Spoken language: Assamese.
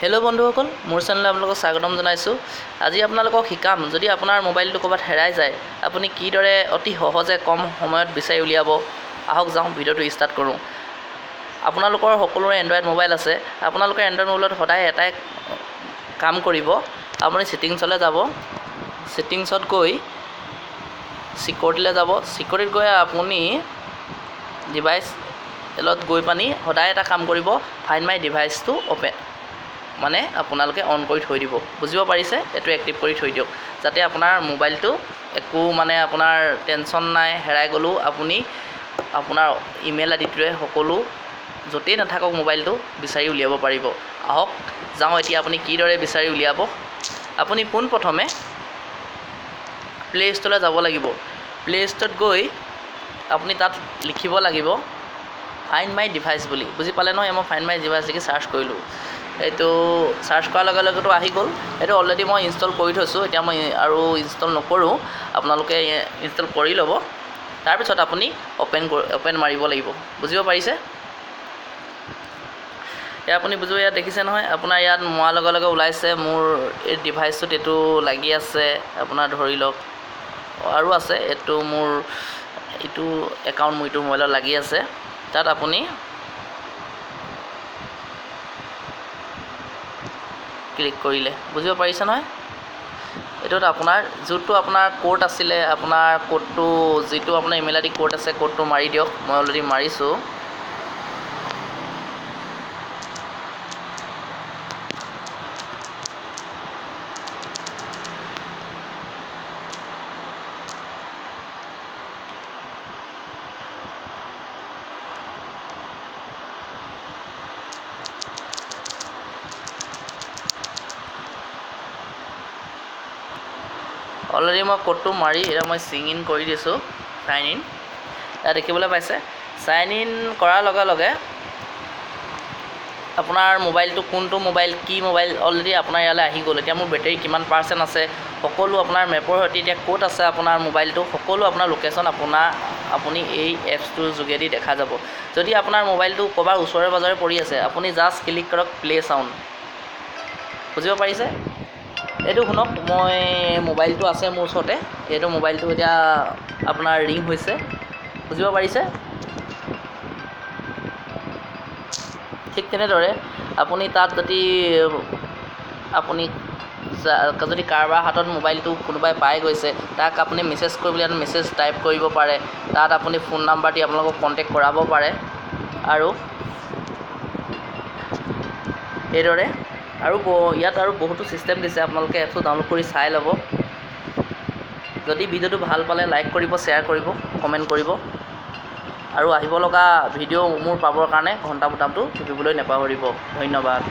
হেল্ল' বন্ধুসকল, মোৰ চেনেললৈ আপোনালোকক স্বাগতম জনাইছোঁ। আজি আপোনালোকক শিকাম, যদি আপোনাৰ মোবাইলটো ক'ৰবাত হেৰাই যায় আপুনি কিদৰে অতি সহজে কম সময়ত বিচাৰি উলিয়াব। আহক যাওঁ, ভিডিঅ'টো ষ্টাৰ্ট কৰোঁ। আপোনালোকৰ সকলোৰে এণ্ড্ৰইড মোবাইল আছে। আপোনালোকে এণ্ড্ৰইড মোবাইলত সদায় এটাই কাম কৰিব, আপুনি ছেটিংছলৈ যাব। ছেটিংছত গৈ ছিকিউৰিটিলৈ যাব। ছিকিউৰিটিত গৈ আপুনি ডিভাইচত গৈ পানি সদায় এটা কাম কৰিব, ফাইণ্ড মাই ডিভাইচটো অ'পেন মানে আপোনালোকে অন কৰি থৈ দিব। বুজিব পাৰিছে? এইটো এক্টিভ কৰি থৈ দিয়ক, যাতে আপোনাৰ মোবাইলটো একো মানে আপোনাৰ টেনশ্যন নাই, হেৰাই গ'লেও আপুনি আপোনাৰ ইমেইল আই ডিটোৰে সকলো য'তেই নাথাকক মোবাইলটো বিচাৰি উলিয়াব পাৰিব। আহক যাওঁ এতিয়া আপুনি কিদৰে বিচাৰি উলিয়াব। আপুনি পোনপ্ৰথমে প্লে' ষ্ট'ৰলৈ যাব লাগিব। প্লে' ষ্ট'ৰত গৈ আপুনি তাত লিখিব লাগিব ফাইণ্ড মাই ডিভাইচ বুলি। বুজি পালে নহয়? মই ফাইণ্ড মাই ডিভাইচ লিখি চাৰ্চ কৰিলোঁ। এইটো চাৰ্চ কৰাৰ লগে লগেতো আহি গ'ল। এইটো অলৰেডি মই ইনষ্টল কৰি থৈছোঁ, এতিয়া মই আৰু ইনষ্টল নকৰোঁ, আপোনালোকে ইনষ্টল কৰি ল'ব। তাৰপিছত আপুনি অ'পেন মাৰিব লাগিব। বুজিব পাৰিছে? এতিয়া আপুনি বুজিব, ইয়াত দেখিছে নহয়, আপোনাৰ ইয়াত মৰাৰ লগে লগে ওলাইছে মোৰ এই ডিভাইচটোত এইটো লাগি আছে। আপোনাৰ ধৰি লওক আৰু আছে, এইটো মোৰ এইটো একাউণ্ট মোৰ এইটো মোবাইলত লাগি আছে। তাত আপুনি ক্লিক কৰিলে বুজিব পাৰিছে নহয়? এইটোত আপোনাৰ যোনটো আপোনাৰ ক'ড আছিলে, আপোনাৰ ক'ডটো যিটো আপোনাৰ ইমেইল আই ডি ক'ড আছে, ক'ডটো মাৰি দিয়ক। মই অলৰেডি মাৰিছোঁ। অলৰেডি মই ক'ডটো মাৰি এতিয়া মই চিং ইন কৰি দিছোঁ, চাইন ইন। ইয়াত দেখিবলৈ পাইছে, চাইন ইন কৰাৰ লগে লগে আপোনাৰ মোবাইলটো কোনটো মোবাইল কি মোবাইল অলৰেডি আপোনাৰ ইয়ালৈ আহি গ'ল। এতিয়া মোৰ বেটেৰী কিমান পাৰ্চেণ্ট আছে সকলো আপোনাৰ মেপৰ সৈতে এতিয়া ক'ত আছে আপোনাৰ মোবাইলটো, সকলো আপোনাৰ লোকেশ্যন আপুনি এই এপছটোৰ যোগেদি দেখা যাব। যদি আপোনাৰ মোবাইলটো ক'ৰবাৰ ওচৰে পাঁজৰে পৰি আছে, আপুনি জাষ্ট ক্লিক কৰক প্লে' চাউণ্ড। বুজিব পাৰিছে? এইটো শুনক, মই মোবাইলটো আছে মোৰ ওচৰতে, এইটো মোবাইলটো এতিয়া আপোনাৰ ৰিং হৈছে। বুজিব পাৰিছে? ঠিক তেনেদৰে আপুনি তাত যদি আপুনি যদি কাৰোবাৰ হাতত মোবাইলটো কোনোবাই পাই গৈছে, তাক আপুনি মেছেজ কৰিবলৈ ইয়াত মেছেজ টাইপ কৰিব পাৰে। তাত আপুনি ফোন নাম্বাৰ দি আপোনালোকক কণ্টেক্ট কৰাব পাৰে। আৰু এইদৰে আৰু ইয়াত আৰু বহুতো ছিষ্টেম দিছে, আপোনালোকে এপছটো ডাউনলোড কৰি চাই ল'ব। যদি ভিডিঅ'টো ভাল পালে লাইক কৰিব, শ্বেয়াৰ কৰিব, কমেণ্ট কৰিব। আৰু আহিব লগা ভিডিঅ' মোৰ পাবৰ কাৰণে ঘণ্টা বুটামটো টিপিবলৈ নাপাহৰিব। ধন্যবাদ।